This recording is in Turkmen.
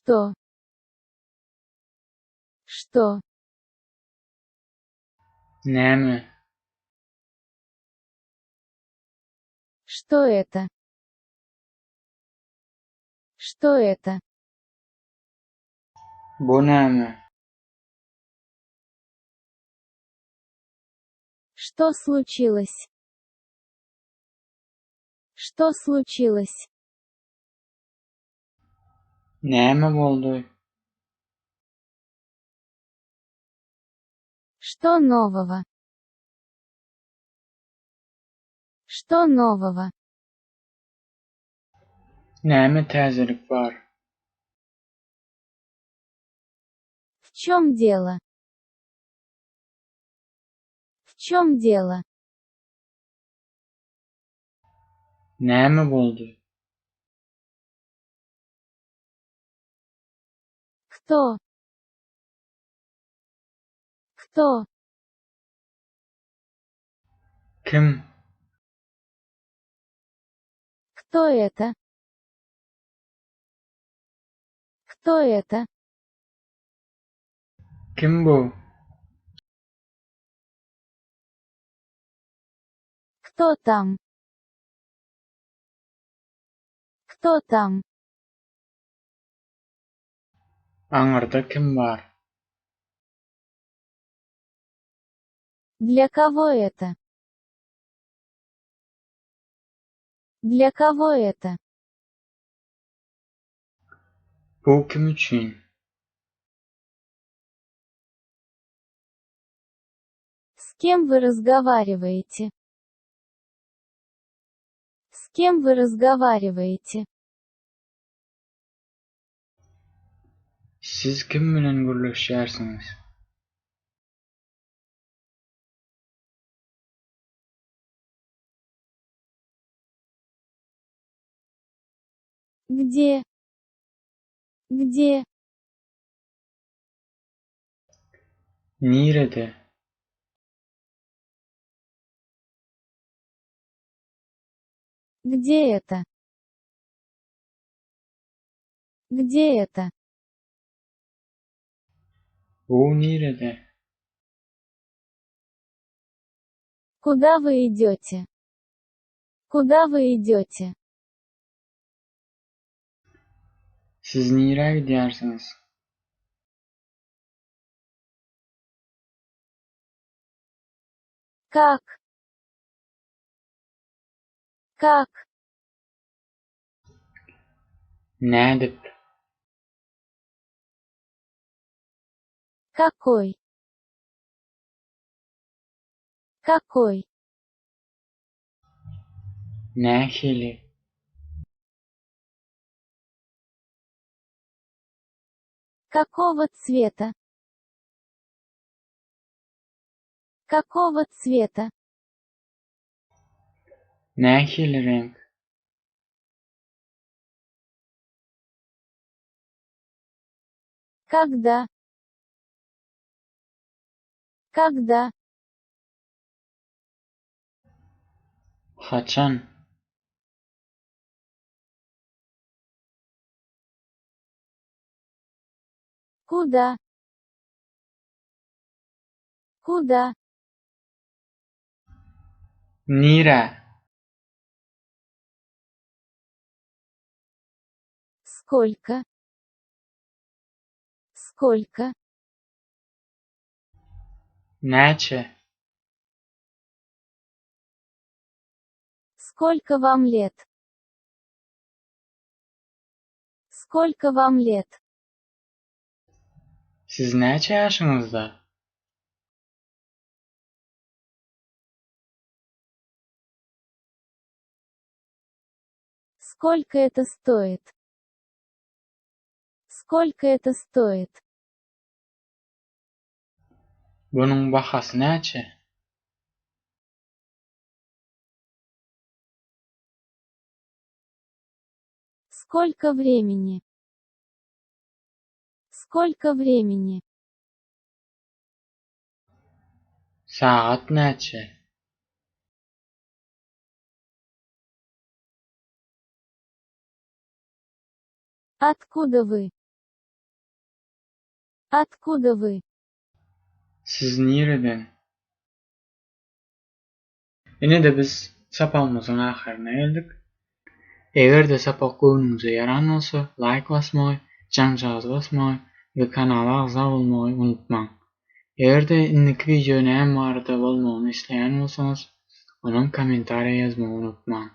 Что? Что? Näme? Что это? Что это? Bu näme? Что случилось? Что случилось? Näme boldy? Что нового? Что нового? Näme täzelik bar? В чем дело? В чем дело? Näme boldy? Кто? Кто? Kim? Кто это? Кто это? Kim bu? Кто там? Кто там? Aňyrda kim bar? Для кого это? Для кого это? Bu kim üçin? С кем вы разговариваете? С кем вы разговариваете? Siz kim bilen gürleşýärsiňiz? Где? Где? Nirede? Где это? Где это? Bu nirede? Куда вы идете? Куда вы идете? Siz nirä gidýärsiňiz? Как? Как? Nädip? Какой? Какой? Nähili? Какого цвета? Какого цвета? Nähili reňk? Когда? Когда? Haçan? Куда? Куда? Nirä? Сколько? Сколько? Näçe? Сколько вам лет? Сколько вам лет? Siz näçe ýaşyňyzda? Сколько это стоит? Сколько это стоит? Bunuň bahasy näçe? Сколько времени? Сколько времени? Sagat näçe? Откуда вы? Откуда вы? Siz nireden? Ine-de biz sapagymyzyň ahyryna geldik. Eger-de sapak göwnüňize ýaran bolsa, laýk basmagy, jaňjagazy basmagy we kanala agza bolmagy unutmaň. Eger-de indiki wideo näme barada bolmagyny isleýän bolsaňyz, onam kommentariýa ýazmagy unutmaň.